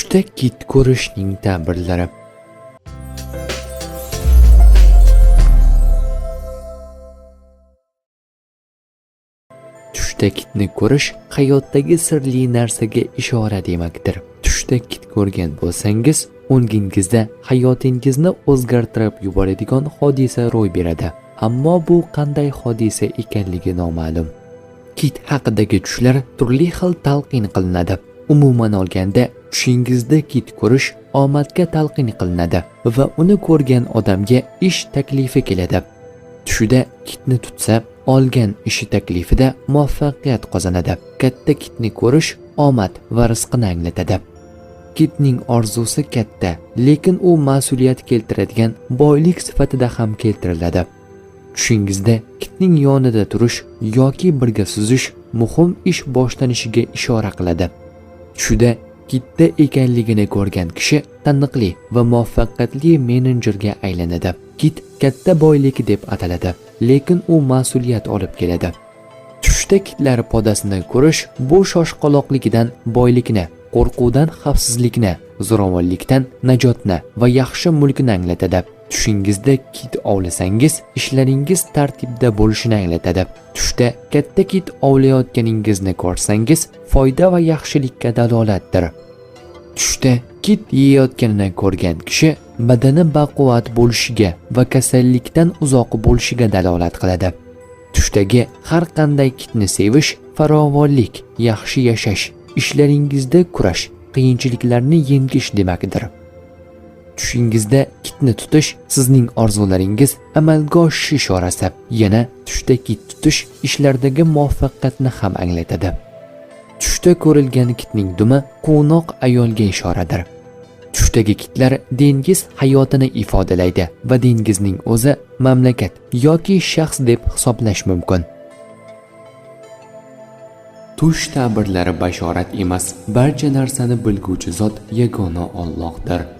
Tushda kit ko'rishning ta'birlari. Tushda kitni ko'rish hayotdagi sirli narsaga ishora demakdir. Tushda kit ko'rgan bo'lsangiz, o'ngingizda hayotingizni o'zgartirib yuboradigan hodisa ro'y beradi. Ammo bu qanday hodisa ekanligi noma'lum. Kit haqidagi tushlar turli xil talqin qilinadi. Umuman olganda, tushingizda kit ko'rish omadga talqin qilinadi va uni ko'rgan odamga ish taklifi keladi. Tushida kitni tutsa, olgan ishi taklifida muvaffaqiyat qozonadi. Katta kitni ko'rish omad va rizqini anglatadi. Kitning orzusi katta, lekin u mas'uliyat keltiradigan boylik sifatida ham keltiriladi. Tushingizda kitning yonida turish yoki birga suzish muhim ish boshlanishiga ishora qiladi. Tushida kitda ekanligini ko'rgan kishi taniqli va muvaffaqiyatli menejerga aylanadi. Kit katta boylik deb ataladi, lekin u mas'uliyat olib keladi. Tushda kitlar podasini ko'rish bu shoshqaloqligidan boylikni, qo'rquvdan xavfsizlikni, zo'ravonlikdan najotni va yaxshi mulkni anglatadi. Tushingizda kit ovlasangiz, ishlaringiz tartibda bo'lishini anglatadi. Tushda katta kit ovlayotganingizni ko'rsangiz, foyda va yaxshilikka dalolatdir. Tushda kit yeyotganini ko'rgan kishi badani baquvvat bo'lishiga va kasallikdan uzoq bo'lishiga dalolat qiladi. Tushdagi har qanday kitni sevish farovonlik, yaxshi yashash, ishlaringizda kurash, qiyinchiliklarni yengish demakdir. Tushingizda kitni tutish sizning orzularingiz amalga oshishi ishorasi. Yana tushda kit tutish ishlardagi muvaffaqiyatni ham anglatadi. Tushda ko'rilgan kitning dumi quvnoq ayolga ishoradir. Tushdagi kitlar dengiz hayotini ifodalaydi va dengizning o'zi mamlakat yoki shaxs deb hisoblash mumkin. Tush ta'birlari bashorat emas, barcha narsani bilguvchi zot yagona Allohdir.